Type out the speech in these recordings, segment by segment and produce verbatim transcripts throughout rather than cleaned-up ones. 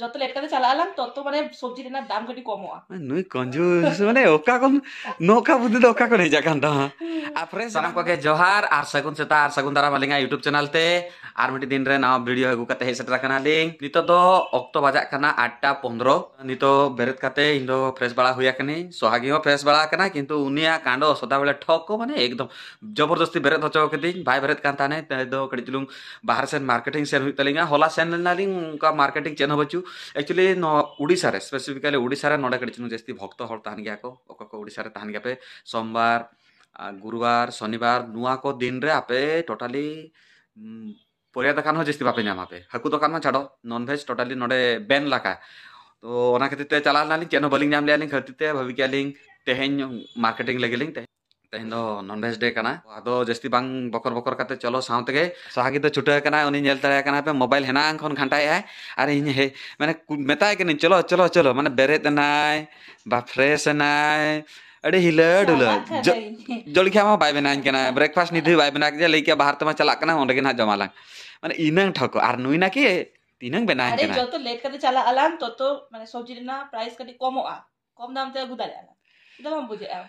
ᱡᱚᱛᱚ ᱞᱮᱴ ᱠᱟᱛᱮ ᱪᱟᱞᱟᱜ ᱟᱞᱟᱝ, ᱛᱚᱛᱚ ᱢᱟᱱᱮ ᱥᱚᱵᱽᱡᱤ ᱨᱮᱱᱟᱜ ᱫᱟᱢ ᱠᱟᱹᱴᱤᱡ ᱠᱚᱢᱚᱜᱼᱟ᱾ ᱱᱩᱭ ᱠᱚᱧᱡᱩᱥ, ᱢᱟᱱᱮ ᱚᱠᱟ ᱠᱷᱚᱱ ᱱᱚᱝᱠᱟ ᱵᱩᱫᱷᱤ ᱫᱚ ᱚᱠᱟ ᱠᱷᱚᱱ ᱦᱮᱡ ᱟᱠᱟᱱ ᱛᱟᱢᱟ? ᱟᱨ ᱯᱷᱨᱮᱥ ᱥᱟᱱᱟᱢ ᱠᱚᱜᱮ ᱡᱚᱦᱟᱨ ᱟᱨ ᱥᱟᱹᱜᱩᱱ ᱥᱮᱛᱟᱜ ᱟᱨ ᱥᱟᱹᱜᱩᱱ ᱫᱟᱨᱟᱢ ᱟᱹᱞᱤᱧᱟᱜ YouTube ᱪᱮᱱᱮᱞ ᱛᱮ᱾ ᱟᱨ ᱢᱤᱫᱴᱤᱡ ᱫᱤᱱ ᱨᱮ ᱱᱟᱣᱟ ᱵᱷᱤᱰᱤᱭᱳ ᱟᱹᱜᱩ ᱠᱟᱛᱮ ᱦᱮᱡ ᱥᱮᱴᱮᱨ ᱟᱠᱟᱱᱟᱞᱤᱧ᱾ ᱱᱤᱛᱚᱜ ᱫᱚ ᱚᱠᱛᱚ ᱵᱟᱡᱟᱜ ᱠᱟᱱᱟ ᱟᱴᱴᱟ ᱯᱚᱱᱫᱽᱨᱚ᱾ ᱱᱤᱛᱚᱜ ᱵᱮᱨᱮᱫ ᱠᱟᱛᱮ ᱤᱧ ᱫᱚ ᱯᱷᱨᱮᱥ ᱵᱟᱲᱟ ᱦᱩᱭ ᱟᱠᱟᱱᱟᱹᱧ, ᱥᱚᱦᱟᱜᱤ ᱦᱚᱸ ᱯᱷᱨᱮᱥ ᱵᱟᱲᱟ ᱟᱠᱟᱱᱟ, ᱠᱤᱱᱛᱩ ᱩᱱᱤᱭᱟᱜ ᱠᱟᱸᱰᱚ ᱥᱚᱫᱟ ᱵᱮᱲᱟ ᱴᱷᱚᱠ ᱠᱚ ᱢᱟᱱᱮ ᱮᱠᱫᱚᱢ ᱡᱚᱵᱚᱨᱫᱚᱥᱛᱤ ᱵᱮᱨᱮᱫ ᱦᱚᱪᱚ ᱠᱤᱫᱤᱧ᱾ ᱵᱟᱭ ᱵᱮᱨᱮᱫ ᱠᱟᱱ ᱛᱟᱦᱮᱱᱟ᱾ ᱛᱮᱦᱮᱧ ᱫᱚ ᱠᱟᱹᱴᱤᱡ ᱪᱩᱞᱩᱝ ᱵᱟᱦᱨᱮ ᱥᱮᱱ ᱢᱟᱨᱠᱮᱴᱤᱝ ᱥᱮᱱ ᱦᱩᱭᱩᱜ ᱛᱟᱹᱞᱤᱧᱟ᱾ ᱦᱚᱞᱟ ᱥᱮᱱ ᱞᱮᱱᱟᱞᱤᱧ, ᱚᱱᱠᱟ ᱢᱟᱨᱠᱮᱴᱤᱝ ᱪᱮᱫ ᱦᱚᱸ ᱵᱟᱹᱪᱩᱜ᱾ ᱮᱠᱪᱩᱭᱮᱞᱤ ᱱᱚᱣᱟ ᱩᱰᱤᱥᱟ ᱨᱮ, ᱥᱯᱮᱥᱤᱯᱷᱤᱠᱟᱞᱤ ᱩᱰᱤᱥᱟ ᱨᱮ ᱱᱚᱰᱮ ᱠᱟᱹᱴᱤᱡ ᱪᱩᱞᱩᱝ ᱡᱟᱹᱥᱛᱤ ᱵᱷᱚᱠᱛᱚ ᱦᱚᱲ ᱛᱟᱦᱮᱱ ᱜᱮᱭᱟ ᱠᱚ᱾ ᱚᱠᱚᱭ ᱠᱚ ᱩᱰᱤᱥᱟ ᱨᱮ ᱛᱟᱦᱮᱱ ᱜᱮᱭᱟ ᱯᱮ, ᱥᱳᱢᱵᱟᱨ, ᱟᱨ ᱜᱩᱨᱩᱵᱟᱨ, ᱥᱚᱱᱤᱵᱟᱨ, ᱱᱚᱣᱟ ᱠᱚ ᱫᱤᱱ ᱨᱮ ᱟᱯᱮ ᱴᱳᱴᱟᱞᱤ, ᱩᱢ, ᱯᱚᱨᱭᱟ ᱫᱚᱠᱟᱱ ᱦᱚᱸ ᱡᱟᱹᱥᱛᱤ ᱵᱟᱯᱮ ᱧᱟᱢᱟ ᱯᱮ᱾ ᱦᱟᱹᱠᱩ ᱫᱚᱠᱟᱱ ᱢᱟ ᱪᱷᱟᱰᱚ, ᱱᱚᱱ ᱵᱷᱮᱡᱽ ᱴᱳᱴᱟᱞᱤ ᱱᱚᱰᱮ ᱵᱮᱱ ᱞᱟᱠᱟ᱾ ᱛᱚ ᱚᱱᱟ ᱠᱷᱟᱹᱛᱤᱨ ᱛᱮ ᱪᱟᱞᱟᱣ ᱞᱮᱱᱟᱞᱤᱧ, ᱪᱮᱫ ᱦᱚᱸ ᱵᱟᱹᱞᱤᱧ ᱧᱟᱢ ᱞᱮᱜᱼᱟ᱾ ᱟᱹᱞᱤᱧ ᱠᱷᱟᱹᱛᱤᱨ ᱛᱮ ᱵᱷᱟᱹᱵᱤ ᱠᱮᱜᱼᱟ ᱞᱤᱧ ᱛᱮᱦᱮᱧ ᱢᱟᱨᱠᱮᱴᱤᱝ ᱞᱟᱹᱜᱤᱫ ᱞᱤᱧ, ᱛᱮᱦᱮᱧ ᱛᱮᱦᱮᱧ ᱫᱚ ᱱᱚᱱ ᱵᱷᱮᱡᱽ ᱰᱮ ᱠᱟᱱᱟ᱾ ᱟᱫᱚ ᱡᱟᱹᱥᱛᱤ ᱵᱟᱝ ᱵᱚᱠᱚᱨ ᱵᱚᱠᱚᱨ ᱠᱟᱛᱮ ᱪᱚᱞᱚ ᱥᱟᱶ ᱛᱮᱜᱮ᱾ ᱥᱚᱦᱟᱜᱤ ᱫᱚ ᱪᱷᱩᱴᱟᱹᱣ ᱟᱠᱟᱱᱟᱭ, ᱩᱱᱤ ᱧᱮᱞ ᱫᱟᱲᱮᱭᱟᱭ ᱠᱟᱱᱟ ᱯᱮ, ᱢᱳᱵᱟᱭᱤᱞ ᱦᱮᱱᱟᱝ ᱠᱷᱚᱱ ᱜᱷᱟᱱᱴᱟᱭᱮᱫ ᱟᱭ᱾ ᱟᱨ ᱤᱧ ᱦᱮ, ᱢᱟᱱᱮ ᱠᱩ-, ᱢᱮᱛᱟᱭ ᱠᱟᱹᱱᱟᱹᱧ, "ᱪᱚᱞᱚ, ᱪᱚᱞᱚ, ᱪᱚᱞᱚ", ᱢᱟᱱᱮ ᱵᱮᱨᱮᱫ ᱮᱱᱟᱭ, ᱵᱟ ᱯᱷᱨᱮᱥ ᱮᱱᱟᱭ, ᱟᱹᱰᱤ ᱦᱤᱞᱟᱹ ᱰᱩᱞᱟᱹ᱾ ᱪᱟᱞᱟᱜ ᱠᱷᱟᱱ ᱡᱚ-, ᱤᱧ᱾ ᱡᱚᱞᱤᱠᱷᱟ ᱢᱟ ᱵᱟᱭ ᱵᱮᱱᱟᱣ ᱠᱟᱱᱟ, ᱵᱨᱮᱠᱯᱷᱟᱥᱴ ᱱᱤᱛ ᱫᱷᱟᱹᱵᱤᱡ ᱵᱟᱭ ᱵᱮᱱᱟᱣ ᱠᱮᱫᱟ᱾ ᱞᱟᱹᱭ ᱠᱮᱫᱟ ᱵᱟᱦᱟᱨ ᱛᱮᱢᱟ ᱪᱟᱞᱟᱜ ᱠᱟᱱᱟ, ᱚᱸᱰᱮ ᱜᱮ ᱱᱟᱦᱟᱜ ᱡᱚᱢᱟᱞᱟᱝ᱾ ᱢᱟᱱᱮ ᱤᱱᱟᱹᱝ ᱴᱷᱚᱠᱚ, ᱟᱨ ᱱᱩᱭ ᱱᱟᱠᱤ ᱛᱤᱱᱟᱹᱝ ᱵᱮᱱᱟᱣ ᱟᱨᱮ ᱠᱟᱱᱟ? ᱡᱚᱛᱚ ᱞᱮᱴ ᱠᱟᱛᱮ ᱪᱟᱞᱟᱜ ᱟᱞᱟᱝ, ᱛᱚᱛᱚ ᱢᱟᱱᱮ ᱥᱚᱵᱽᱡᱤ ᱨᱮᱱᱟᱜ ᱯᱨᱟᱭᱤᱥ ᱠᱟᱹᱴᱤᱡ ᱠᱚᱢᱚᱜᱼᱟ, ᱠᱚᱢ ᱫᱟᱢ ᱛᱮ ᱟᱹᱜᱩ ᱫᱟᱲᱮᱭᱟᱜᱼᱟ ᱞᱟᱝ᱾ ᱪᱮᱫᱟᱜ ᱵᱟᱢ ᱵᱩᱡᱷᱟᱹᱜᱼᱟ?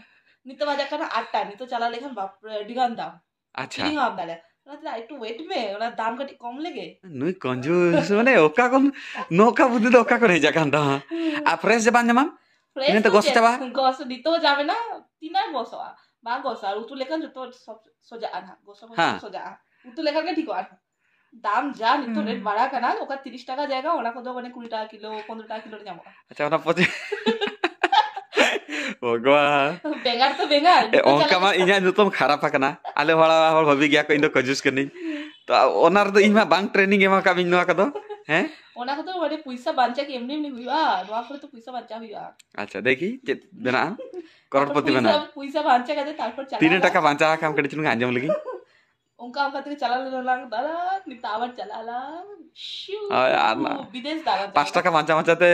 ᱱᱤᱛᱚᱜ ᱵᱟᱡᱟᱜ ᱠᱟᱱᱟ ᱟᱴᱴᱟ, ᱱᱤᱛᱚᱜ ᱪᱟᱞᱟᱣ ᱞᱮᱠᱷᱟᱱ ᱵᱟᱯᱨᱮ ᱟᱹᱰᱤ ᱜᱟᱱ ᱫᱟᱢ᱾ ᱟᱪᱪᱷᱟ᱾ ᱠᱤᱨᱤᱧ ᱦᱚᱸ ᱵᱟᱢ ᱫᱟᱲᱮᱭᱟᱜᱼᱟ᱾ ᱚᱱᱟᱛᱮ ᱮᱠᱴᱩ ᱣᱮᱴ ᱢᱮ, ᱚᱱᱟ ᱫᱟᱢ ᱠᱟᱹᱴᱤᱡ ᱠᱚᱢ ᱞᱮᱜᱮ᱾ ᱱᱩᱭ ᱠᱚᱧᱡᱩᱥ, ᱢᱟᱱᱮ ᱚᱠᱟ ᱠᱷᱚᱱ ᱱᱚᱝᱠᱟ ᱵᱩᱫᱷᱤ ᱫᱚ ᱚᱠᱟ ᱠᱷᱚᱱ ᱦᱮᱡ ᱟᱠᱟᱱ ᱛᱟᱢᱟ? ᱟᱨ ᱯᱷᱨᱮᱥ ᱡᱮ ᱵᱟᱝ ᱧᱟᱢᱟᱢ? ᱯᱷᱨᱮᱥ ᱤᱱᱟᱹ ᱛᱮ ᱫᱚ ᱜᱚᱥ ᱪᱮᱫ? ᱪᱟᱵᱟ? ᱜᱚᱥ ᱱᱤᱛᱚᱜ ᱡᱟ ᱢᱮᱱᱟᱜᱼᱟ, ᱛᱤᱱᱟᱹᱜ ᱜᱚᱥᱚᱜᱼᱟ? ᱵᱟᱝ ᱜᱚᱥᱚᱜᱼᱟ᱾ ᱟᱨ ᱩᱛᱩ ᱞᱮᱠᱷᱟᱱ ᱡᱚᱛᱚ ᱥᱚᱵ ᱥᱚᱡᱟᱜᱼᱟ ᱱᱟᱦᱟᱜ᱾ ᱜᱚᱥᱚ ᱜᱚᱥᱚ ᱦᱮᱸ᱾ ᱥᱚᱡᱟᱜᱼᱟ᱾ ᱩᱛᱩ ᱞᱮᱠᱷᱟᱱ ᱜᱮ ᱴᱷᱤᱠᱚᱜᱼᱟ᱾ ᱫᱟᱢ ᱡᱟ ᱱᱤᱛᱚᱜ ᱨᱮᱴ ᱦᱩᱸ᱾ ᱵᱟᱲᱟ ᱠᱟᱱᱟ, ᱚᱠᱟ ᱛᱤᱨᱤᱥ ᱴᱟᱠᱟ ᱡᱟᱭᱜᱟ ᱚᱱᱟ ᱠᱚᱫᱚ ᱢᱟᱱᱮ ᱠᱩᱲᱤ ᱴᱟᱠᱟ ᱠᱤᱞᱳ, ᱯᱚᱱᱨᱚ ᱴᱟᱠᱟ ᱠᱤᱞᱳ ᱨᱮ ᱧᱟᱢᱚᱜᱼᱟ᱾ ᱟᱪᱪᱷᱟ, ᱚᱱᱟ ᱯᱚᱪᱤᱥ ᱵᱷᱚᱜᱚᱵᱟᱱ᱾ ᱵᱮᱸᱜᱟᱲ ᱛᱚ ᱵᱮᱸᱜᱟᱲ, ᱮ, ᱱᱤᱛᱚᱜ ᱚᱱᱠᱟ ᱪᱟᱞᱟᱜ ᱢᱟ ᱠᱟᱱᱟ᱾ ᱤᱧᱟᱜ ᱧᱩᱛᱩᱢ ᱠᱷᱟᱨᱟᱯ ᱟᱠᱟᱱᱟ᱾ ᱟᱞᱮ ᱦᱚᱲ, ᱦᱚᱲ ᱵᱷᱟᱹᱵᱤ ᱜᱮᱭᱟ ᱠᱚ ᱤᱧ ᱫᱚ ᱠᱚᱡᱩᱥ ᱠᱟᱹᱱᱟᱹᱧ᱾ ᱛᱚ ᱚᱱᱟ ᱨᱮᱫᱚ ᱤᱧ ᱢᱟ ᱵᱟᱝ ᱴᱨᱮᱱᱤᱝ ᱮᱢ ᱟᱠᱟᱫ ᱤᱧ ᱱᱚᱣᱟ ᱠᱚᱫᱚ᱾ ᱦᱮᱸ? ᱚᱱᱟ ᱠᱚᱫᱚ ᱢᱟᱱᱮ ᱯᱩᱭᱥᱟ ᱵᱟᱧᱪᱟᱣ ᱜᱮ ᱮᱢᱱᱤ ᱮᱢᱱᱤ ᱦᱩᱭᱩᱜᱼᱟ, ᱱᱚᱣᱟ ᱠᱚᱨᱮ ᱫᱚ ᱯᱩᱭᱥᱟ ᱵᱟᱧᱪᱟᱣ ᱦᱩᱭᱩᱜᱼᱟ᱾ ᱟᱪᱪᱷᱟ, ᱫᱮᱠᱷᱤ ᱪᱮᱫ ᱵᱮᱱᱟᱜᱼᱟ᱾ ᱠᱚᱨᱚᱲᱯᱚᱛᱤ ᱯᱩᱭᱥᱟ, ᱵᱮᱱᱟᱜᱼᱟ᱾ ᱯᱩᱭᱥᱟ ᱵᱟᱧᱪᱟᱣ ᱠᱟᱛᱮ ᱛᱟᱨᱯᱚᱨ ᱪᱟᱞᱟᱜᱼᱟ᱾ ᱛᱤᱱᱟᱹᱜ ᱴᱟᱠᱟ ᱵᱟᱧᱪᱟᱣ ᱟᱠᱟᱱ ᱠᱟᱹᱴᱤᱡ ᱪᱩᱞᱩᱝ ᱟᱸᱡᱚᱢ ᱞᱟᱹᱜᱤᱫ᱾ ᱚᱱᱠᱟ ᱚᱱᱠᱟ ᱛᱮᱜᱮ ᱪᱟᱞᱟᱣ ᱞᱮᱱᱟ ᱞᱟᱝ ᱫᱟᱬᱟᱱ, ᱱᱤᱛᱚᱜ ᱟᱵᱟᱨ ᱪᱟᱞᱟᱜ ᱟᱞᱟᱝ᱾ ᱥᱤᱭᱩ, ᱦᱳᱭ, ᱟᱨ ᱱᱟ-, ᱵᱤᱫᱮᱥ ᱫᱟᱬᱟᱱ ᱯᱟᱸᱪ ᱪᱟᱞᱟᱜ᱾ ᱴᱟᱠᱟ ᱵᱟᱧᱪᱟᱣ ᱵᱟᱧᱪᱟᱣ ᱛᱮ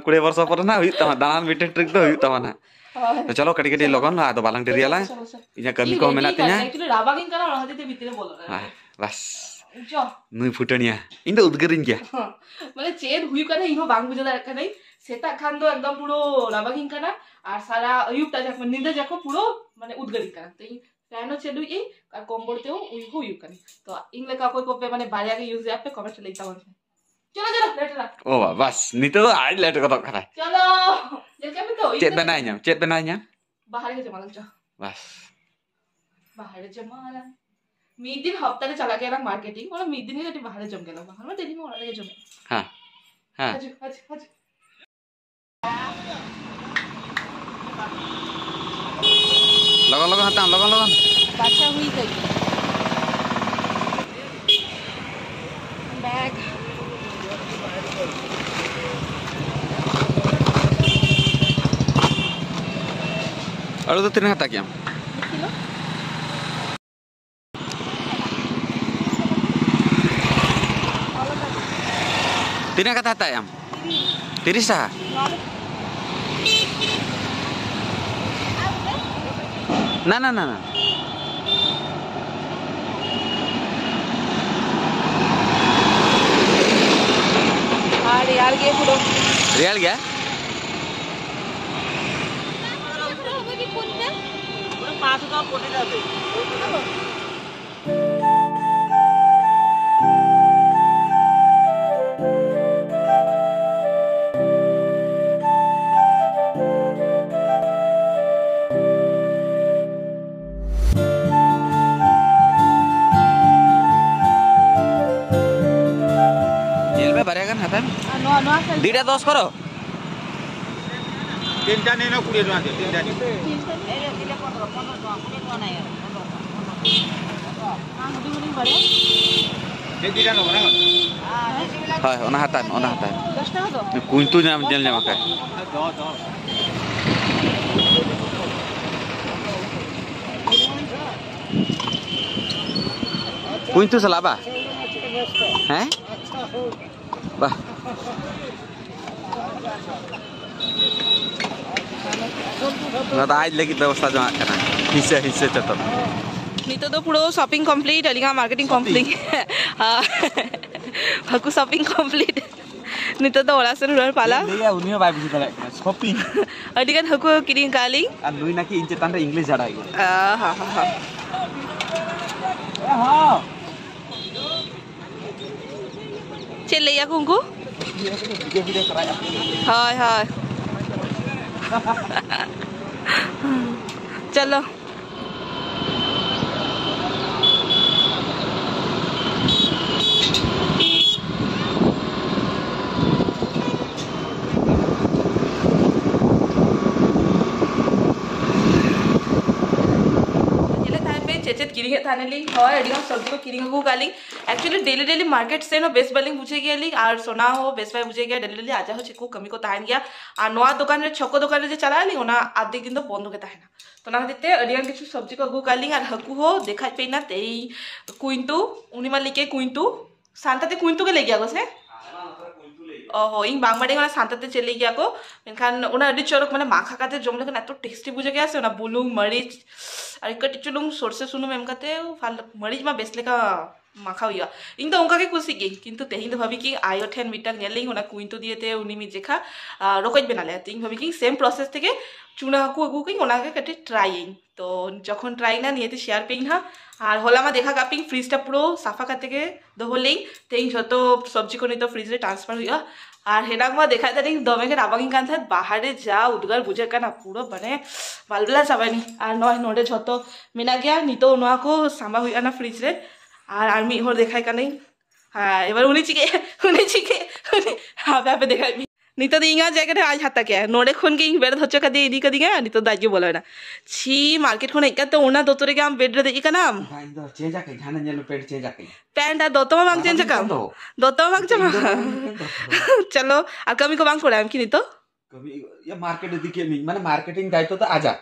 ᱠᱩᱲᱤ ᱵᱚᱨᱥᱚ ᱯᱚᱨᱮ ᱱᱟᱜ ᱦᱩᱭᱩᱜ ᱛᱟᱢᱟ, ᱫᱟᱬᱟᱱ ᱢᱤᱫᱴᱮᱱ ᱴᱨᱤᱯ ᱫᱚ ᱦᱩᱭᱩᱜ ᱛᱟᱢᱟ ᱱᱟᱜ᱾ ᱦᱳᱭ᱾ ᱛᱚ ᱪᱚᱞᱚ ᱠᱟᱹᱴᱤᱡ ᱠᱟᱹᱴᱤᱡ ᱪᱚᱞᱚ, ᱞᱚᱜᱚᱱ ᱟᱫᱚ ᱵᱟᱞᱟᱝ ᱰᱮᱨᱤᱭᱟᱞᱟᱝ᱾ ᱪᱚᱞᱚ, ᱪᱚᱞᱚ᱾ ᱤᱧᱟᱹᱜ ᱠᱟᱹᱢᱤ ᱤᱧ ᱠᱚᱦᱚᱸ ᱨᱮᱰᱤ ᱢᱮᱱᱟᱜ ᱠᱟᱱᱟ, ᱛᱤᱧᱟᱹ᱾ ᱮᱠᱪᱩᱭᱮᱞᱤ ᱨᱟᱵᱟᱝ ᱤᱧ ᱠᱟᱱᱟ, ᱚᱱᱟ ᱠᱷᱟᱹᱛᱤᱨ ᱛᱮ ᱵᱷᱤᱛᱤᱨ ᱨᱮ ᱵᱚᱞᱚ ᱞᱮᱱᱟ᱾ ᱦᱮᱸ, ᱵᱟᱥ᱾ ᱪᱚ᱾ ᱱᱩᱭ ᱯᱷᱩᱴᱟᱹᱱᱤᱭᱟ, ᱤᱧ ᱫᱚ ᱩᱫᱽᱜᱟᱹᱨᱤᱧ ᱜᱮᱭᱟ᱾ ᱢᱟᱱᱮ ᱪᱮᱫ ᱦᱩᱭᱩᱜ ᱠᱟᱱᱟ ᱤᱧ ᱦᱚᱸ ᱵᱟᱝ ᱵᱩᱡᱷᱟᱹᱣ ᱫᱟᱲᱮᱭᱟᱜ ᱠᱟᱹᱱᱟᱹᱧ᱾ ᱥᱮᱛᱟᱜ ᱠᱷᱟᱱ ᱫᱚ ᱮᱠᱫᱚᱢ ᱯᱩᱨᱟᱹ ᱨᱟᱵᱟᱝᱤᱧ ᱠᱟᱱᱟ, ᱟᱨ ᱥᱟᱨᱟ ᱟᱹᱭᱩᱵ ᱴᱟ ᱡᱟᱠᱚ, ᱧᱤᱫᱟᱹ ᱡᱟᱠᱚ ᱯᱩᱨᱟᱹ ᱢᱟᱱᱮ ᱩᱫᱽᱜᱟᱹᱨᱤᱧ ᱠᱟᱱᱟ᱾ ᱛᱚ ᱤᱧ ᱯᱷᱮᱱ ᱦᱚᱸ ᱪᱟᱹᱞᱩᱭᱮᱫ ᱟᱹᱧ ᱟᱨ ᱠᱚᱢᱵᱚᱞ ᱛᱮᱦᱚᱸ ᱩᱭᱩ ᱦᱚᱸ ᱩᱭᱩᱜ ᱠᱟᱹᱱᱟᱹᱧ᱾ ᱛᱚ ᱤᱧ ᱞᱮᱠᱟ ᱚᱠᱚᱭ ᱠᱚᱯᱮ ᱢᱟᱱᱮ ᱵᱟᱨᱭᱟ ᱜᱮ ᱤᱭᱩᱡ ᱮᱫᱟ ᱯᱮ, ᱠᱚᱢᱮᱱᱴ ᱨᱮ ᱞᱟᱹᱭ ᱛᱟᱵᱚᱱ ᱯᱮ᱾ ᱪᱚᱞᱚ ᱪᱚᱞᱚ, ᱞᱮᱴ ᱮᱱᱟ᱾ ᱚ ᱵᱟᱵᱟ, ᱵᱟᱥ, ᱱᱤᱛᱚᱜ ᱫᱚ ᱟᱡ ᱞᱮᱴ ᱜᱚᱫᱚᱜ ᱠᱟᱱᱟᱭ᱾ ᱪᱚᱞᱚ, ᱧᱮᱞ ᱠᱮᱫ ᱯᱮ ᱛᱚ, ᱪᱮᱫ ᱤᱧ ᱫᱚ ᱵᱮᱱᱟᱣ ᱧᱟᱢ, ᱪᱮᱫ ᱵᱮᱱᱟᱣ ᱧᱟᱢ? ᱵᱟᱦᱨᱮ ᱜᱮ ᱡᱚᱢᱟᱞᱟᱝ ᱪᱚ᱾ ᱵᱟᱥ᱾ ᱵᱟᱦᱨᱮ ᱡᱚᱢᱟᱞᱟᱝ᱾ ᱢᱤᱫ ᱫᱤᱱ ᱦᱟᱯᱛᱟ ᱨᱮ ᱪᱟᱞᱟᱜ ᱜᱮᱭᱟ ᱞᱟᱝ ᱢᱟᱨᱠᱮᱴᱤᱝ, ᱚᱱᱟ ᱢᱤᱫ ᱫᱤᱱ ᱜᱮ ᱠᱟᱹᱴᱤᱡ ᱵᱟᱦᱨᱮ ᱡᱚᱢ ᱜᱮᱞᱟᱝ, ᱵᱟᱠᱷᱟᱱ ᱢᱟ ᱰᱮᱞᱤ ᱢᱟ ᱚᱲᱟᱜ ᱨᱮᱜᱮ ᱡᱚᱢᱮᱫ᱾ ᱦᱮᱸ, ᱦᱮᱸ᱾ ᱦᱟᱡᱩ, ᱦᱟᱡᱩ, ᱦᱟᱡᱩ᱾ ᱞᱚᱜᱚᱱ ᱞᱚᱜᱚᱱ ᱦᱟᱛᱟᱣ, ᱞᱚᱜᱚᱱ ᱞᱚᱜᱚᱱ᱾ ᱵᱟᱪᱷᱟ ᱦᱩᱭ ᱠᱟᱱᱟ᱾ ᱵᱮᱜᱽ᱾ ᱟᱹᱞᱩ ᱫᱚ ᱛᱤᱱᱟᱹᱜ ᱦᱟᱛᱟᱣ ᱠᱮᱜ ᱟᱢ? ᱢᱤᱫ ᱠᱤᱞᱳ᱾ ᱛᱤᱱᱟᱹᱜ ᱠᱟᱛᱮ ᱦᱟᱛᱟᱣᱮᱫ ᱟᱢ? ᱛᱤᱨᱤᱥ ᱴᱟᱠᱟ? ᱱᱟ, ᱱᱟ, ᱱᱟ, ᱱᱟ᱾ ᱟᱨ ᱨᱮᱭᱟᱲ ᱜᱮ ᱯᱩᱨᱟᱹ᱾ ᱨᱮᱭᱟᱲ ᱜᱮᱭᱟ? ᱧᱮᱞ ᱢᱮ, ᱵᱟᱨᱭᱟ ᱜᱟᱱ ᱦᱟᱛᱟᱣ ᱢᱮ᱾ ᱟᱨ ᱱᱚᱣᱟ, ᱱᱚᱣᱟ size ᱫᱩᱭᱴᱟ ᱫᱚᱥ ᱠᱚᱨᱚ᱾ ᱛᱤᱱᱴᱟ ᱱᱤᱱᱚ ᱠᱩᱲᱤ ᱴᱟᱠᱟ ᱫᱤ, ᱛᱤᱱᱴᱟ ᱱᱤᱱᱚ᱾ ᱟᱨ ᱦᱩᱰᱤᱧ ᱦᱩᱰᱤᱧ ᱵᱟᱨᱭᱟ᱾ ᱦᱳᱭ, ᱚᱱᱟ ᱦᱟᱛᱟᱣ ᱢᱮ, ᱚᱱᱟ ᱦᱟᱛᱟᱣ ᱢᱮ᱾ ᱫᱚᱥ ᱴᱟᱠᱟ ᱫᱚ? ᱠᱩᱧᱛᱩ ᱧᱟᱢ, ᱧᱮᱞ ᱧᱟᱢ ᱟᱠᱟᱫ᱾ ᱠᱩᱧᱛᱩ ᱥᱟᱞᱟᱜ ᱵᱟ? ᱦᱮᱸ? ᱵᱟ᱾ ᱱᱚᱣᱟ ᱫᱚ ᱟᱡ ᱞᱟᱹᱜᱤᱫ ᱵᱮᱵᱚᱥᱛᱷᱟ ᱡᱚᱝᱟᱜ ᱠᱟᱱᱟ, ᱦᱤᱥᱟᱹ ᱦᱤᱥᱟᱹ ᱪᱚᱴᱚᱠ᱾ ᱱᱤᱛᱚᱜ ᱫᱚ ᱯᱩᱨᱟᱹ shopping complete, ᱟᱹᱞᱤᱧᱟᱜ marketing complete᱾ ᱦᱟᱹᱠᱩ shopping complete᱾ ᱱᱤᱛᱚᱜ ᱫᱚ ᱚᱲᱟᱜ ᱥᱮᱱ ᱨᱩᱣᱟᱹᱲ ᱯᱟᱞᱟ᱾ ᱞᱟᱹᱭᱟ ᱩᱱᱤ ᱦᱚᱸ ᱵᱟᱭ ᱵᱩᱡᱷᱟᱹᱣ ᱫᱟᱲᱮᱭᱟᱜ ᱠᱟᱱᱟ, shopping᱾ ᱟᱹᱰᱤ ᱜᱟᱱ ᱦᱟᱹᱠᱩ ᱠᱤᱨᱤᱧ ᱠᱟᱜᱼᱟ ᱞᱤᱧ᱾ ᱟᱨ ᱞᱩᱭ ᱱᱟᱠᱤ ᱤᱧ ᱪᱮᱛᱟᱱ ᱨᱮ English ᱡᱷᱟᱲᱟᱭ ᱠᱟᱱᱟ᱾ ᱦᱚᱸ, ᱦᱚᱸ, ᱦᱚᱸ᱾ ᱪᱮᱫ ᱞᱟᱹᱭ ᱟᱠᱚ ᱩᱱᱠᱩ? ᱦᱳᱭ, ᱦᱳᱭ᱾ ᱪᱚᱞᱚ᱾ ᱧᱮᱞᱮᱫ ᱛᱟᱦᱮᱱ ᱯᱮ ᱪᱮᱫ ᱪᱮᱫ ᱠᱤᱨᱤᱧᱮᱫ ᱛᱟᱦᱮᱱᱟᱞᱤᱧ᱾ ᱦᱳᱭ, ᱟᱹᱰᱤ ᱜᱟᱱ ᱥᱚᱵᱽᱡᱤ ᱠᱚ ᱠᱤᱨᱤᱧ ᱟᱹᱜᱩ ᱠᱟᱜ ᱞᱤᱧ᱾ Actually daily daily market ᱥᱮᱱ ᱦᱚᱸ ᱵᱮᱥ ᱵᱟᱹᱞᱤᱧ ᱵᱩᱡᱷᱟᱹᱣ ᱜᱮᱭᱟᱞᱤᱧ, ᱟᱨ ᱥᱳᱱᱟ ᱦᱚᱸ ᱵᱮᱥ ᱵᱟᱭ ᱵᱩᱡᱷᱟᱹᱣ ᱜᱮᱭᱟ᱾ Daily daily ᱟᱡᱟᱜ ᱦᱚᱸ ᱪᱮᱫ ᱠᱚ ᱠᱟᱹᱢᱤ ᱠᱚ ᱛᱟᱦᱮᱱ ᱜᱮᱭᱟ᱾ ᱟᱨ ᱱᱚᱣᱟ ᱫᱚᱠᱟᱱ ᱨᱮ, ᱪᱷᱚᱠᱚ ᱫᱚᱠᱟᱱ ᱨᱮ ᱡᱮ ᱪᱟᱞᱟᱜ ᱟᱹᱞᱤᱧ, ᱚᱱᱟ ᱟᱫᱷᱮᱠ ᱫᱤᱱ ᱫᱚ ᱵᱚᱱᱫᱚ ᱜᱮ ᱛᱟᱦᱮᱱᱟ᱾ ᱛᱚ ᱚᱱᱟ ᱠᱷᱟᱹᱛᱤᱨ ᱛᱮ ᱟᱹᱰᱤ ᱜᱟᱱ ᱠᱤᱪᱷᱩ ᱥᱚᱵᱽᱡᱤ ᱠᱚ ᱟᱹᱜᱩ ᱠᱟᱜ ᱞᱤᱧ, ᱟᱨ ᱦᱟᱹᱠᱩ ᱦᱚᱸ ᱫᱮᱠᱷᱟᱡ ᱯᱮ ᱱᱟ ᱛᱮᱭ ᱠᱩᱭᱱᱛᱩ, ᱩᱱᱤ ᱢᱟ ᱞᱟᱹᱭ ᱠᱮᱫ ᱠᱩᱭᱱᱛᱩ, ᱥᱟᱱᱛᱟᱲ ᱛᱮ ᱠᱩᱭᱱᱛᱩ ᱜᱮ ᱞᱟᱹᱭ ᱜᱮᱭᱟ ᱠᱚ ᱥᱮ? ᱚ ᱦᱚᱸ, ᱤᱧ ᱵᱟᱝ ᱵᱟᱰᱟᱭ ᱠᱟᱱᱟ ᱥᱟᱱᱛᱟᱲ ᱛᱮ ᱪᱮᱫ ᱞᱟᱹᱭ ᱜᱮᱭᱟ ᱠᱚ, ᱢᱮᱱᱠᱷᱟᱱ ᱚᱱᱟ ᱟᱹᱰᱤ ᱪᱚᱨᱚᱠ, ᱢᱟᱱᱮ ᱢᱟᱠᱷᱟ ᱠᱟᱛᱮ ᱡᱚᱢ ᱞᱮᱠᱷᱟᱱ ᱮᱛᱚ tasty ᱵᱩᱡᱷᱟᱹᱜ ᱜᱮᱭᱟ ᱥᱮ, ᱚᱱᱟ ᱵᱩᱞᱩᱝ, ᱢᱟᱹᱨᱤᱪ ᱟᱨ ᱠᱟᱹᱴᱤᱡ ᱪᱩᱞᱩᱝ ᱥᱚᱨᱥᱮ ᱥᱩᱱᱩᱢ ᱮᱢ ᱠᱟᱛᱮ ᱯᱷᱟᱞ-, ᱢᱟᱹᱨᱤᱪ ᱢᱟ ᱵᱮᱥ ᱞᱮᱠᱟ ᱢᱟᱠᱷᱟᱣ ᱦᱩᱭᱩᱜᱼᱟ᱾ ᱤᱧ ᱫᱚ ᱚᱱᱠᱟ ᱜᱮ ᱠᱩᱥᱤᱜ ᱜᱤᱭᱟᱹᱧ, ᱠᱤᱱᱛᱩ ᱛᱮᱦᱮᱧ ᱫᱚ ᱵᱷᱟᱵᱤ ᱠᱤᱧ ᱟᱭᱳ ᱴᱷᱮᱱ ᱢᱤᱫᱴᱟᱝ ᱧᱮᱞ ᱞᱤᱧ, ᱚᱱᱟ ᱠᱩᱭᱱᱛᱩ ᱫᱤᱭᱮ ᱛᱮ ᱩᱱᱤ ᱢᱤᱫ ᱡᱮᱠᱷᱟ, ᱟ, ᱨᱚᱠᱚᱡ ᱵᱮᱱᱟᱣ ᱞᱮᱭᱟ᱾ ᱛᱚ ᱤᱧ ᱵᱷᱟᱵᱤ ᱠᱤᱧ same process ᱛᱮᱜᱮ ᱪᱩᱱᱟ ᱦᱟᱹᱠᱩ ᱟᱹᱜᱩ ᱠᱤᱧ, ᱚᱱᱟ ᱜᱮ ᱠᱟᱹᱴᱤᱡ try ᱤᱧ᱾ ᱛᱚ ᱡᱚᱠᱷᱚᱱ try ᱮᱱᱟ ᱱᱤᱭᱟᱹᱛᱮ share ᱯᱮ ᱤᱧ ᱦᱟᱸᱜ᱾ ᱟᱨ ᱦᱚᱞᱟ ᱢᱟ ᱫᱮᱠᱷᱟ ᱠᱟᱜ ᱯᱮ ᱤᱧ fridge ᱴᱟ ᱯᱩᱨᱟᱹ ᱥᱟᱯᱷᱟ ᱠᱟᱛᱮ ᱜᱮ ᱫᱚᱦᱚ ᱞᱮᱧ᱾ ᱛᱮᱦᱮᱧ ᱡᱷᱚᱛᱚ ᱥᱚᱵᱽᱡᱤ ᱠᱚ ᱱᱤᱛᱚᱜ fridge ᱨᱮ transfer ᱦᱩᱭᱩᱜᱼᱟ᱾ ᱟᱨ ᱦᱮᱱᱟᱝ ᱢᱟ ᱫᱮᱠᱷᱟᱭᱮᱫ ᱛᱟᱦᱮᱱᱤᱧ ᱫᱚᱢᱮ ᱜᱮ ᱨᱟᱵᱟᱝ ᱤᱧ ᱠᱟᱱ ᱛᱟᱦᱮᱸᱫ, ᱵᱟᱦᱟᱨ ᱨᱮ ᱡᱟ ᱩᱫᱽᱜᱟᱹᱨ ᱵᱩᱡᱷᱟᱹᱜ ᱠᱟᱱᱟ, ᱯᱩᱨᱟᱹ ᱢᱟᱱᱮ ᱵᱟᱞᱵᱟᱞᱟ ᱪᱟᱵᱟᱭᱮᱱᱟᱹᱧ᱾ ᱟᱨ ᱱᱚᱜᱼᱚᱭ ᱱᱚᱰᱮ ᱡᱷᱚᱛᱚ ᱢᱮᱱᱟᱜ ᱜᱮᱭᱟ, ᱱᱤᱛᱚᱜ ᱱᱚᱣᱟ ᱠᱚ ᱥᱟᱢᱵᱟᱣ ᱦᱩᱭᱩᱜᱼᱟ ᱚᱱᱟ fridge ᱨᱮ᱾ ᱟᱨ ᱟᱨ ᱢᱤᱫ ᱦᱚᱲ ᱫᱮᱠᱷᱟᱭ ᱠᱟᱹᱱᱟᱹᱧ᱾ ᱦᱮᱸ, ᱮᱵᱟᱨ ᱩᱱᱤ ᱪᱤᱠᱟᱹ, ᱩᱱᱤ ᱪᱤᱠᱟᱹ, ᱩᱱᱤ ᱦᱟᱯᱮ ᱦᱟᱯᱮ ᱫᱮᱠᱷᱟᱭ ᱢᱮ᱾ ᱱᱤᱛᱚᱜ ᱫᱚ ᱤᱧᱟᱹᱜ ᱡᱟᱭᱜᱟ ᱨᱮ ᱟᱡ ᱦᱟᱛᱟ ᱠᱮᱜᱼᱟ᱾ ᱱᱚᱰᱮ ᱠᱷᱚᱱ ᱜᱮ ᱤᱧ ᱵᱮᱨᱮᱫ ᱦᱚᱪᱚ ᱠᱟᱫᱮᱭᱟ, ᱤᱫᱤ ᱠᱟᱫᱤᱧᱟ, ᱱᱤᱛᱚᱜ ᱫᱚ ᱟᱡ ᱜᱮ ᱵᱚᱞᱚᱭᱮᱱᱟ᱾ ᱪᱷᱤ, market ᱠᱷᱚᱱ ᱦᱮᱡ ᱠᱟᱛᱮ ᱚᱱᱟ ᱫᱚᱛᱚ ᱨᱮᱜᱮ ᱟᱢ bed ᱨᱮ ᱫᱮᱡ ᱠᱟᱱᱟᱢ? ᱵᱟᱝ, ᱤᱧ ᱫᱚ change ᱟᱠᱟᱧ, ᱦᱟᱱᱮ ᱧᱮᱞ ᱢᱮ pant change ᱟᱠᱟᱧ᱾ Pant ᱟᱨ ᱫᱚᱛᱚ ᱢᱟ ᱵᱟᱝ ᱵᱟᱝ change ᱟᱠᱟᱢ? ᱫᱚ᱾ ᱫᱚᱛᱚ ᱢᱟ ᱵᱟᱝ change ᱤᱧ ᱫᱚ ᱟᱠᱟᱢ᱾ ᱵᱟᱝ ᱫᱚ᱾ ᱪᱚᱞᱚ, ᱟᱨ ᱠᱟᱹᱢᱤ ᱠᱚ ᱵᱟᱝ ᱠᱚᱨᱟᱣ ᱟᱢ ᱠᱤ ᱱᱤᱛᱚᱜ? ᱠᱟᱹᱢᱤ, ᱤᱭᱟᱹ, market ᱤᱫᱤ ᱠᱮᱫ ᱢᱤᱧ, ᱢᱟᱱᱮ marketing ᱫᱟᱭᱤᱛᱛᱚ ᱫᱚ ᱟᱡᱟᱜ᱾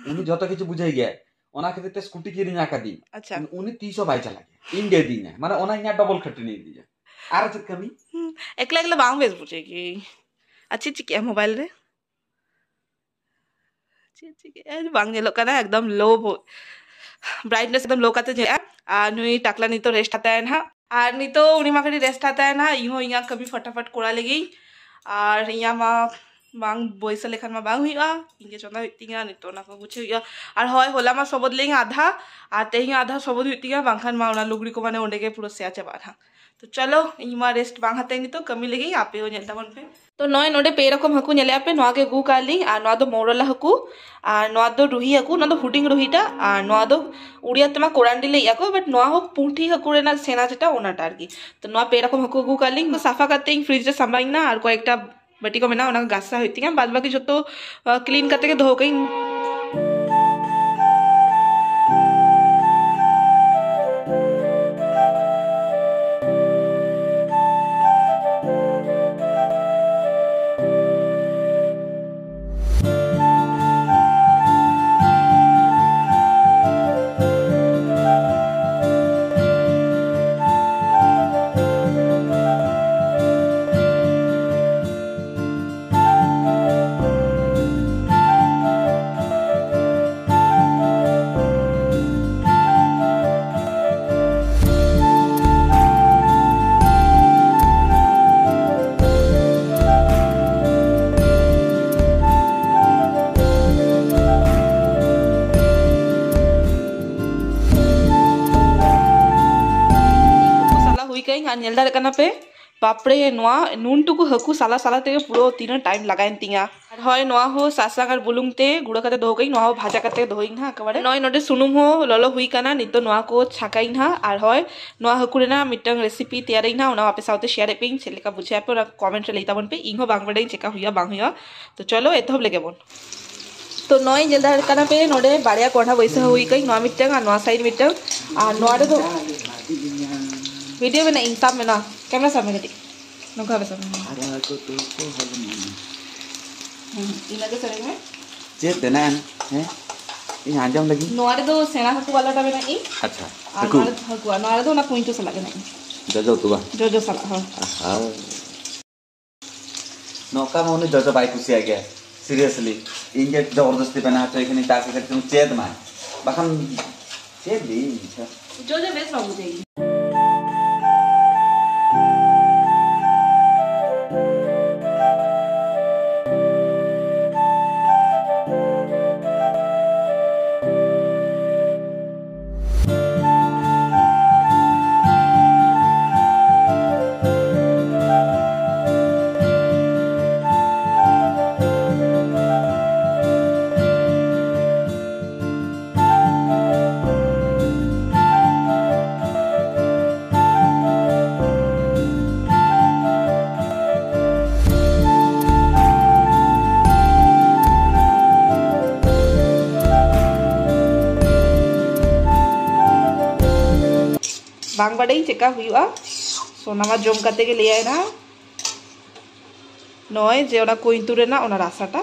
ᱩᱱᱤ ᱡᱷᱚᱛᱚ ᱠᱤᱪᱷᱩ ᱵᱩᱡᱷᱟᱹᱣ ᱜᱮᱭᱟᱭ᱾ ᱚᱱᱟ ᱠᱷᱟᱹᱛᱤᱨ ᱛᱮ scooty ᱠᱤᱨᱤᱧ ᱟᱠᱟᱫᱤᱧ᱾ ᱟᱪᱪᱷᱟ᱾ ᱩᱱᱤ ᱛᱤᱥ ᱦᱚᱸ ᱵᱟᱭ ᱪᱟᱞᱟᱜ ᱜᱮᱭᱟ᱾ ᱤᱧ ᱜᱮ ᱤᱫᱤᱧᱟᱭ᱾ ᱢᱟᱱᱮ ᱚᱱᱟ ᱤᱧᱟᱹᱜ double ᱠᱷᱟᱹᱴᱟᱹᱱᱤ ᱤᱫᱤᱧᱟ᱾ ᱟᱨ ᱪᱮᱫ ᱠᱟᱹᱢᱤ? ᱦᱩᱸ, ᱮᱠᱞᱟ ᱮᱠᱞᱟ ᱵᱟᱝ ᱵᱮᱥ ᱵᱩᱡᱷᱟᱹᱜ ᱜᱮ᱾ ᱟᱨ ᱪᱮᱫ ᱪᱤᱠᱟᱹᱜᱼᱟ mobile ᱨᱮ? ᱪᱮᱫ ᱪᱤᱠᱟᱹᱜᱼᱟ? ᱵᱟᱝ ᱧᱮᱞᱚᱜ ᱠᱟᱱᱟ, ᱮᱠᱫᱚᱢ low ᱵᱷᱳ-, ᱵᱨᱟᱭᱤᱴᱱᱮᱥ ᱮᱠᱫᱚᱢ ᱞᱳ ᱠᱟᱛᱮ ᱧᱮᱞᱮᱜᱼᱟ᱾ ᱟᱨ ᱱᱩᱭ ᱴᱟᱠᱞᱟ ᱱᱤᱛᱚᱜ ᱨᱮᱥᱴ ᱦᱟᱛᱟᱭᱟ ᱱᱟᱦᱟᱜ, ᱟᱨ ᱱᱤᱛᱚᱜ ᱩᱱᱤ ᱢᱟ ᱠᱟᱹᱴᱤᱡ ᱨᱮᱥᱴ ᱦᱟᱛᱟᱭᱟ ᱱᱟᱦᱟᱜ, ᱤᱧ ᱦᱚᱸ ᱤᱧᱟᱹᱜ ᱠᱟᱹᱢᱤ ᱯᱷᱟᱴᱟᱯᱷᱟᱴ ᱠᱚᱨᱟᱣ ᱞᱟᱹᱜᱤᱫ᱾ ᱟᱨ ᱤᱧᱟᱹᱜ ᱢᱟ ᱵᱟᱝ ᱵᱚᱭᱥᱟ ᱞᱮᱠᱷᱟᱱ ᱢᱟ ᱵᱟᱝ ᱦᱩᱭᱩᱜᱼᱟ, ᱤᱧ ᱜᱮ ᱪᱚᱸᱫᱟ ᱦᱩᱭᱩᱜ ᱛᱤᱧᱟ, ᱱᱤᱛᱚᱜ ᱚᱱᱟ ᱠᱚ ᱜᱩᱪᱷᱟᱹᱣ ᱦᱩᱭᱩᱜᱼᱟ᱾ ᱟᱨ ᱦᱳᱭ, ᱦᱚᱞᱟ ᱢᱟ ᱥᱚᱵᱚᱫ ᱞᱮ ᱟᱫᱷᱟ, ᱟᱨ ᱛᱮᱦᱮᱧ ᱦᱚᱸ ᱟᱫᱷᱟ ᱥᱚᱵᱚᱫ ᱦᱩᱭᱩᱜ ᱛᱤᱧᱟ, ᱵᱟᱝᱠᱷᱟᱱ ᱢᱟ ᱚᱱᱟ ᱞᱩᱜᱽᱲᱤ ᱠᱚ ᱢᱟᱱᱮ ᱚᱸᱰᱮ ᱜᱮ ᱯᱩᱨᱟᱹ ᱥᱮᱭᱟ ᱪᱟᱵᱟᱜᱼᱟ ᱱᱟᱦᱟᱜ᱾ ᱛᱚ ᱪᱚᱞᱚ, ᱤᱧ ᱢᱟ ᱨᱮᱥᱴ ᱵᱟᱝ ᱦᱟᱛᱟᱣ ᱱᱤᱛᱚᱜ, ᱠᱟᱹᱢᱤ ᱞᱟᱹᱜᱤᱫ, ᱟᱯᱮ ᱦᱚᱸ ᱧᱮᱞ ᱛᱟᱵᱚᱱ ᱯᱮ᱾ ᱛᱚ ᱱᱚᱜᱼᱚᱭ ᱱᱚᱰᱮ ᱯᱮ ᱨᱚᱠᱚᱢ ᱦᱟᱹᱠᱩ ᱧᱮᱞᱮᱜᱼᱟ ᱯᱮ, ᱱᱚᱣᱟ ᱜᱮ ᱟᱹᱜᱩ ᱠᱟᱜ ᱞᱤᱧ, ᱟᱨ ᱱᱚᱣᱟ ᱫᱚ ᱢᱚᱣᱨᱚᱞᱟ ᱦᱟᱹᱠᱩ, ᱟᱨ ᱱᱚᱣᱟ ᱫᱚ ᱨᱩᱦᱤ ᱦᱟᱹᱠᱩ, ᱱᱚᱣᱟ ᱫᱚ ᱦᱩᱰᱤᱧ ᱨᱩᱦᱤᱴᱟ, ᱟᱨ ᱱᱚᱣᱟ ᱫᱚ ᱩᱲᱤᱭᱟ ᱛᱮᱢᱟ ᱠᱚᱨᱟᱱᱰᱤ ᱞᱟᱹᱭᱮᱜᱼᱟ ᱠᱚ, but ᱱᱚᱣᱟ ᱦᱚᱸ ᱯᱩᱸᱴᱷᱤ ᱦᱟᱹᱠᱩ ᱨᱮᱱᱟᱜ ᱥᱮᱬᱟ ᱡᱮᱴᱟ, ᱚᱱᱟᱴᱟ ᱟᱨᱠᱤ᱾ ᱛᱚ ᱱᱚᱣᱟ ᱯᱮ ᱨᱚᱠᱚᱢ ᱦᱟᱹᱠᱩ ᱟᱹᱜᱩ ᱠᱟᱜ ᱞᱤᱧ, ᱥᱟᱯᱷᱟ ᱠᱟᱛᱮ ᱤᱧ ᱯᱷᱨᱤᱡᱽ ᱨᱮ ᱥᱟᱢᱵᱟᱣ ᱤᱧ ᱱᱟ, ᱟᱨ ᱠᱚᱭᱮᱠᱴᱟ ᱵᱟᱹᱴᱤ ᱠᱚ ᱢᱮᱱᱟᱜᱼᱟ, ᱚᱱᱟ ᱠᱚ ᱜᱟᱥᱟᱣ ᱦᱩᱭᱩᱜ ᱛᱤᱧᱟ, ᱵᱟᱫ ᱵᱟᱹᱠᱤ ᱡᱚᱛᱚ ᱠᱞᱤᱱ ᱠᱟᱛᱮ ᱜᱮ ᱫᱚᱦᱚ ᱠᱟᱜ ᱤᱧ᱾ ᱥᱟᱞᱟ ᱦᱩᱭ ᱠᱟᱜ ᱟᱹᱧ ᱟᱨ ᱧᱮᱞ ᱫᱟᱲᱮᱭᱟᱜ ᱠᱟᱱᱟ ᱯᱮ, ᱵᱟᱯᱨᱮ, ᱱᱚᱣᱟ ᱱᱩᱱ ᱴᱩᱠᱩ ᱦᱟᱹᱠᱩ ᱥᱟᱞᱟ ᱥᱟᱞᱟ ᱛᱮᱜᱮ ᱯᱩᱨᱟᱹ ᱛᱤᱱᱟᱹᱜ ᱴᱟᱭᱤᱢ ᱞᱟᱜᱟᱣᱮᱱ ᱛᱤᱧᱟ᱾ ᱟᱨ ᱦᱳᱭ, ᱱᱚᱣᱟ ᱦᱚᱸ ᱥᱟᱥᱟᱝ ᱟᱨ ᱵᱩᱞᱩᱝ ᱛᱮ ᱜᱩᱲᱟᱹ ᱠᱟᱛᱮ ᱫᱚᱦᱚ ᱠᱟᱜ ᱟᱹᱧ, ᱱᱚᱣᱟ ᱦᱚᱸ ᱵᱷᱟᱡᱟ ᱠᱟᱛᱮ ᱫᱚᱦᱚᱭᱟᱹᱧ ᱱᱟᱦᱟᱜ ᱮᱠᱮᱵᱟᱨᱮ᱾ ᱱᱚᱜᱼᱚᱭ ᱱᱚᱰᱮ ᱥᱩᱱᱩᱢ ᱦᱚᱸ ᱞᱚᱞᱚ ᱦᱩᱭ ᱠᱟᱱᱟ, ᱱᱤᱛᱚᱜ ᱱᱚᱣᱟ ᱠᱚ ᱪᱷᱟᱸᱠᱟᱭᱟᱹᱧ ᱱᱟᱦᱟᱜ᱾ ᱟᱨ ᱦᱳᱭ, ᱱᱚᱣᱟ ᱦᱟᱹᱠᱩ ᱨᱮᱱᱟᱜ ᱢᱤᱫᱴᱟᱝ ᱨᱮᱥᱤᱯᱤ ᱛᱮᱭᱟᱨᱟᱹᱧ ᱱᱟᱦᱟᱜ, ᱚᱱᱟ ᱟᱯᱮ ᱥᱟᱶᱛᱮ ᱥᱮᱭᱟᱨᱮᱫ ᱯᱮᱭᱟᱹᱧ, ᱪᱮᱫ ᱞᱮᱠᱟ ᱵᱩᱡᱷᱟᱹᱣ ᱟᱯᱮ ᱚᱱᱟ ᱠᱚᱢᱮᱱᱴ ᱨᱮ ᱞᱟᱹᱭ ᱛᱟᱵᱚᱱ ᱯᱮ᱾ ᱤᱧ ᱦᱚᱸ ᱵᱟᱝ ᱵᱟᱰᱟᱭᱟᱹᱧ ᱪᱮᱠᱟ ᱦᱩᱭᱩᱜᱼᱟ ᱵᱟᱝ ᱦᱩᱭᱩᱜᱼᱟ᱾ ᱛᱚ ᱪᱚᱞᱚ ᱮᱛᱚᱦᱚᱵ ᱞᱮᱜᱮ ᱵᱚᱱ᱾ ᱛᱚ ᱱᱚᱜᱼᱚᱭ ᱧᱮᱞ ᱫᱟᱲᱮᱭᱟᱜ ᱠᱟᱱᱟ ᱯᱮ, ᱱᱚᱰᱮ ᱵᱟᱨᱭᱟ ᱠᱚᱸᱰᱷᱟ ᱵᱟᱹᱭᱥᱟᱹᱣ ᱦᱩᱭ ᱠᱟᱹᱧ, ᱱᱚᱣᱟ ᱢᱤᱫᱴᱟᱝ ᱟᱨ ᱱᱚᱣᱟ ᱥᱟᱭᱤᱰ ᱢᱤᱫᱴᱟᱝ᱾ ᱟᱨ ᱱᱚᱣᱟ ᱨᱮᱫᱚ ᱵᱷᱤᱰᱤᱭᱳ ᱢᱮᱱᱟᱜ ᱤᱧ, ᱥᱟᱵ ᱢᱮ ᱱᱟ, ᱠᱮᱢᱮᱨᱟ ᱥᱟᱵ ᱢᱮ ᱠᱟᱹᱴᱤᱡ, ᱱᱚᱝᱠᱟ ᱵᱮᱥ ᱢᱮ᱾ ᱦᱩᱸ, ᱤᱱᱟᱹᱜᱮ ᱥᱟᱹᱨᱤ ᱢᱮ᱾ ᱪᱮᱫ ᱵᱮᱱᱟᱣ ᱮᱱᱟ? ᱦᱮᱸ, ᱤᱧ ᱟᱸᱡᱚᱢ ᱞᱟᱹᱜᱤᱫ᱾ ᱱᱚᱣᱟ ᱨᱮᱫᱚ ᱥᱮᱬᱟ ᱦᱟᱹᱠᱩ ᱵᱟᱞᱟᱴᱟ ᱢᱮᱱᱟᱜ ᱤᱧ᱾ ᱟᱪᱪᱷᱟ, ᱟᱨ ᱦᱟᱹᱠᱩ᱾ ᱱᱚᱣᱟ ᱨᱮᱫᱚ ᱦᱟᱹᱠᱩ, ᱟᱨ ᱱᱚᱣᱟ ᱨᱮᱫᱚ ᱚᱱᱟ ᱠᱩᱧᱪᱩ ᱥᱟᱞᱟᱜ ᱜᱮ ᱢᱮᱱᱟᱜ ᱤᱧ᱾ ᱡᱚᱡᱚ ᱩᱛᱩ ᱵᱟᱝ? ᱡᱚᱡᱚ ᱥᱟᱞᱟᱜ, ᱦᱳᱭ᱾ ᱟᱦᱟ᱾ ᱱᱚᱝᱠᱟ ᱢᱟ ᱩᱱᱤ ᱡᱚᱡᱚ ᱵᱟᱭ ᱠᱩᱥᱤᱭᱟᱜ ᱜᱮᱭᱟ, ᱥᱤᱨᱤᱭᱟᱥᱞᱤ᱾ ᱤᱧ ᱜᱮ ᱡᱚᱵᱚᱨᱫᱚᱥᱛᱤ ᱵᱮᱱᱟᱣ ᱦᱚᱪᱚᱭ ᱠᱟᱹᱱᱟᱹᱧ, ᱛᱟᱠᱤ ᱠᱟᱹᱴᱤᱡ ᱪᱩᱞᱩᱝ ᱪᱮᱫ ᱢᱟᱭ, ᱵᱟᱠᱷᱟᱱ ᱪᱮᱫ ᱞᱟᱹᱭ ᱤᱧ ᱟᱪᱪᱷᱟ᱾ ᱡᱚᱡᱚ ᱵᱮᱥ ᱵᱟᱵᱩ ᱛᱮ᱾ ᱵᱟᱝ ᱵᱟᱰᱟᱭᱤᱧ ᱪᱮᱫᱠᱟ ᱦᱩᱭᱩᱜᱼᱟ᱾ ᱥᱚᱱᱟ ᱢᱟ ᱡᱚᱢ ᱠᱟᱛᱮ ᱜᱮ ᱞᱟᱹᱭᱟᱭ ᱱᱟ᱾ ᱱᱚᱜᱼᱚᱭ ᱡᱮ ᱚᱱᱟ ᱠᱩᱭᱛᱩ ᱨᱮᱱᱟᱜ ᱚᱱᱟ ᱨᱟᱥᱟᱴᱟ᱾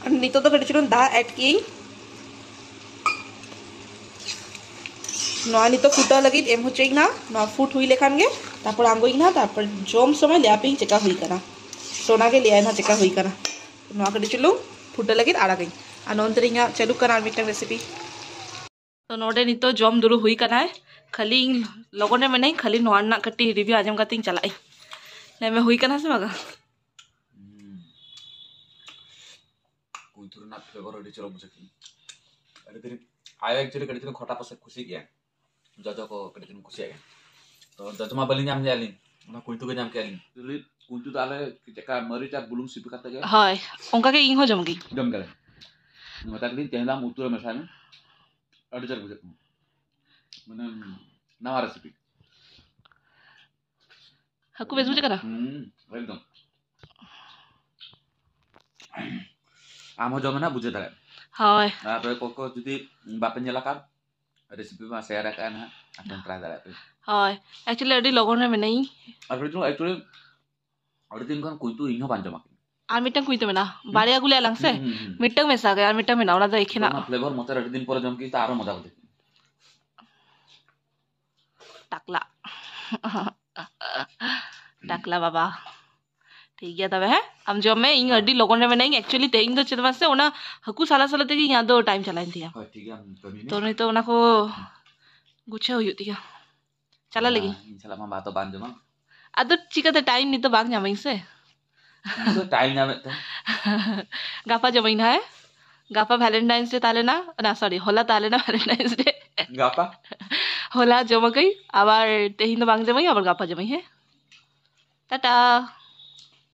ᱟᱨ ᱱᱤᱛᱚᱜ ᱫᱚ ᱠᱟᱹᱴᱤᱡ ᱪᱩᱞᱩᱝ ᱫᱟᱜ ᱮᱰ ᱠᱤᱭᱟᱹᱧ᱾ ᱱᱚᱣᱟ ᱱᱤᱛᱚᱜ ᱯᱷᱩᱴᱟᱹᱣ ᱞᱟᱹᱜᱤᱫ ᱮᱢ ᱦᱚᱪᱚᱭᱤᱧ ᱱᱟ᱾ ᱱᱚᱣᱟ ᱯᱷᱩᱴ ᱦᱩᱭ ᱞᱮᱠᱷᱟᱱ ᱜᱮ ᱛᱟᱨᱯᱚᱨ ᱟᱬᱜᱚᱭᱤᱧ ᱱᱟ᱾ ᱛᱟᱨᱯᱚᱨ ᱡᱚᱢ ᱥᱚᱢᱚᱭ ᱞᱟᱹᱭ ᱟᱯᱮᱭᱤᱧ ᱪᱮᱠᱟ ᱦᱩᱭ ᱠᱟᱱᱟ᱾ ᱥᱚᱱᱟ ᱜᱮ ᱞᱟᱹᱭᱟᱭ ᱱᱟ ᱪᱮᱠᱟ ᱦᱩᱭ ᱠᱟᱱᱟ᱾ ᱱᱚᱣᱟ ᱠᱟᱹᱴᱤᱡ ᱪᱩᱞᱩᱝ ᱯᱷᱩᱴᱟᱹᱣ ᱞᱟᱹᱜᱤᱫ ᱟᱲᱟᱜᱟᱹᱧ᱾ ᱟᱨ ᱱᱚᱱᱛᱮ ᱨᱮ ᱤᱧᱟᱹᱜ ᱪᱟᱹᱞᱩᱜ ᱠᱟᱱᱟ ᱟᱨ ᱢᱤᱫᱴᱟᱝ ᱨᱮᱥᱤᱯᱤ᱾ ᱛᱚ ᱱᱚᱰᱮ ᱱᱤᱛᱚᱜ ᱡᱚᱢ ᱫᱩᱲᱩᱵ ᱦᱩᱭ ᱠᱟᱱᱟᱭ᱾ ᱠᱷᱟᱹᱞᱤ ᱤᱧ ᱞᱚᱜᱚᱱᱮ ᱢᱮᱱᱟᱹᱧ, ᱠᱷᱟᱹᱞᱤ ᱱᱚᱣᱟ ᱨᱮᱱᱟᱜ ᱠᱟᱹᱴᱤᱡ ᱨᱤᱵᱷᱤᱭᱩ ᱟᱸᱡᱚᱢ ᱠᱟᱛᱮᱧ ᱪᱟᱞᱟᱜ ᱟᱹᱧ᱾ ᱞᱟᱹᱭ ᱢᱮ, ᱦᱩᱭ ᱠᱟᱱᱟ ᱥᱮ ᱵᱟᱝᱟ? ᱦᱩᱸ᱾ ᱠᱩᱭᱛᱩ ᱨᱮᱱᱟᱜ ᱯᱷᱞᱮᱵᱟᱨ ᱟᱹᱰᱤ ᱪᱚᱨᱚᱠ ᱵᱩᱡᱷᱟᱹᱜ ᱠᱟᱱᱟ᱾ ᱟᱹᱰᱤ ᱫᱤᱱ, ᱟᱭᱳ actually ᱠᱟᱹᱴᱤᱡ ᱫᱤᱱ ᱠᱷᱚᱴᱟ ᱯᱟᱥᱮ ᱠᱩᱥᱤ ᱜᱮᱭᱟ᱾ ᱡᱚᱡᱚ ᱠᱚ ᱠᱟᱹᱴᱤᱡ ᱫᱤᱱ ᱠᱩᱥᱤᱭᱟᱜ ᱜᱮᱭᱟ᱾ ᱛᱚ ᱡᱚᱡᱚ ᱢᱟ ᱵᱟᱹᱞᱤᱧ ᱧᱟᱢ ᱞᱮᱜᱼᱟ ᱟᱹᱞᱤᱧ, ᱚᱱᱟ ᱠᱩᱭᱛᱩ ᱜᱮ ᱧᱟᱢ ᱠᱮᱜᱼᱟ ᱞᱤᱧ᱾ Actually ᱠᱩᱭᱛᱩ ᱫᱚ ᱟᱞᱮ ᱪᱮᱫᱠᱟ ᱢᱟᱹᱨᱤᱪ ᱟᱨ ᱵᱩᱞᱩᱝ ᱥᱤᱯᱤ ᱠᱟᱛᱮ ᱜᱮ ᱦᱳᱭ, ᱚᱱᱠᱟ ᱜᱮ ᱤᱧ ᱦᱚᱸ ᱡᱚᱢ ᱜᱤᱧ᱾ ᱡᱚᱢ ᱜᱮᱭᱟᱞᱮ᱾ ᱢᱮᱛᱟ ᱠᱟᱹᱫᱤᱧ ᱛᱮᱦᱮᱧ ᱫᱚ ᱟᱢ ᱩᱛᱩ ᱨᱮ ᱢᱮᱥᱟᱭ ᱢᱮ, ᱟᱹᱰᱤ ᱪᱚᱨᱚᱠ ᱵᱩᱡᱷᱟᱹᱜ ᱠᱟᱱᱟ᱾ ᱢᱟᱱᱮ ᱱᱟᱣᱟ ᱨᱮᱥᱤᱯᱤ᱾ ᱦᱟᱹᱠᱩ ᱵᱮᱥ ᱵᱩᱡᱷᱟᱹᱜ ᱠᱟᱱᱟ? ᱦᱩᱸ, ᱮᱠᱫᱚᱢ᱾ ᱟᱢ ᱦᱚᱸ ᱡᱚᱢ ᱢᱮ ᱱᱟᱜ, ᱵᱩᱡᱷᱟᱹᱣ ᱫᱟᱲᱮᱭᱟᱜ ᱟᱢ᱾ ᱦᱳᱭ᱾ ᱟᱯᱮ ᱠᱚ, ᱠᱚ ᱡᱩᱫᱤ ᱵᱟᱯᱮ ᱧᱮᱞ ᱟᱠᱟᱫ, ᱨᱮᱥᱤᱯᱤ ᱢᱟ ᱥᱮᱭᱟᱨ ᱟᱠᱟᱫᱼᱟ ᱱᱟᱦᱟᱜ, ᱟᱯᱮ ᱦᱚᱸ ᱴᱨᱟᱭ ᱫᱟᱲᱮᱭᱟᱜ ᱯᱮ᱾ ᱦᱳᱭ, actually ᱟᱹᱰᱤ ᱞᱚᱜᱚᱱ ᱨᱮ ᱢᱮᱱᱟᱹᱧ᱾ ᱟᱨ ᱦᱤᱡᱩᱜ, actually ᱟᱹᱰᱤ ᱫᱤᱱ ᱠᱷᱚᱱ ᱠᱩᱭᱛᱩ ᱤᱧ ᱦᱚᱸ ᱵᱟᱝ ᱡᱚᱢ ᱟᱠᱟᱫᱟᱹᱧ᱾ ᱟᱨ ᱢᱤᱫᱴᱟᱝ ᱠᱩᱭᱛᱩ ᱢᱮᱱᱟᱜᱼᱟ, ᱦᱩᱸ᱾ ᱵᱟᱨᱭᱟ ᱜᱩᱞᱤ ᱟᱞᱟᱝ ᱥᱮ, ᱦᱩᱸ, ᱦᱩᱸ, ᱦᱩᱸ᱾ ᱢᱤᱫᱴᱟᱝ ᱢᱮᱥᱟ ᱜᱮ, ᱟᱨ ᱢᱤᱫᱴᱟᱝ ᱢᱮᱱᱟᱜᱼᱟ, ᱚᱱᱟ ᱫᱚ ᱮᱠᱷᱮᱱᱟᱜ᱾ ᱚᱱᱟ ᱯᱷᱞᱮᱵᱟᱨ ᱢᱚᱪᱟ ᱨᱮ ᱟᱹᱰᱤ ᱫᱤᱱ ᱯᱚᱨᱮ ᱡᱚᱢ ᱠᱮᱫᱟ, ᱟᱨᱚ ᱢᱚᱡᱟ ᱵᱩᱡᱷᱟᱹᱜ ᱠᱟᱱᱟ᱾ ᱴᱟᱠᱞᱟ᱾ ᱴᱟᱠᱞᱟ ᱵᱟᱵᱟ᱾ ᱴᱷᱤᱠ ᱜᱮᱭᱟ ᱛᱚᱵᱮ, ᱦᱮᱸ? ᱟᱢ ᱡᱚᱢ ᱢᱮ, ᱤᱧ ᱟᱹᱰᱤ ᱞᱚᱜᱚᱱ ᱨᱮ ᱢᱮᱱᱟᱹᱧ᱾ Actually ᱛᱮᱦᱮᱧ ᱫᱚ ᱪᱮᱫ ᱢᱟᱥᱮ, ᱚᱱᱟ ᱦᱟᱹᱠᱩ ᱥᱟᱞᱟ ᱥᱟᱞᱟ ᱛᱮᱜᱮ ᱤᱧᱟᱹᱜ ᱫᱚ time ᱪᱟᱞᱟᱣᱮᱱ ᱛᱤᱧᱟᱹ᱾ ᱦᱳᱭ, ᱴᱷᱤᱠ ᱜᱮᱭᱟ, ᱟᱢ ᱠᱟᱹᱢᱤ ᱢᱮ᱾ ᱛᱚ ᱱᱤᱛᱚᱜ ᱚᱱᱟ ᱠᱚ ᱜᱩᱪᱷᱟᱹᱣ ᱦᱩᱭᱩᱜ ᱛᱤᱧᱟᱹ᱾ ᱪᱟᱞᱟᱜ ᱞᱟᱹᱜᱤᱫ᱾ ᱤᱧ ᱥᱟᱞᱟᱜ ᱢᱟ ᱵᱟᱝ ᱡᱚᱢᱟ᱾ ᱟᱫᱚ ᱪᱤᱠᱟᱹᱛᱮ time ᱱᱤᱛᱚᱜ ᱵᱟᱝ ᱧᱟᱢᱟᱹᱧ ᱥᱮ? ᱱᱤᱛᱚᱜ time ᱧᱟᱢᱮᱫ ᱛᱮ᱾ ᱜᱟᱯᱟ ᱡᱚᱢᱟᱹᱧ ᱱᱟᱦᱟᱜ, ᱦᱮᱸ? ᱜᱟᱯᱟ Valentine's Day ᱛᱟᱦᱮᱸ ᱞᱮᱱᱟ, ᱚᱱᱟ, sorry, ᱦᱚᱞᱟ ᱛᱟᱦᱮᱸ ᱞᱮᱱᱟ Valentine's Day᱾ ᱜᱟᱯᱟ? ᱦᱚᱞᱟ ᱡᱚᱢ ᱟᱠᱟᱹᱧ, ᱟᱵᱟᱨ ᱛᱮᱦᱮᱧ ᱫᱚ ᱵᱟᱝ ᱡᱚᱢᱟᱹᱧ, ᱟᱵᱟᱨ ᱜᱟᱯᱟ ᱡᱚᱢᱟᱹᱧ, ᱦᱮᱸ? ᱴᱟᱴᱟ᱾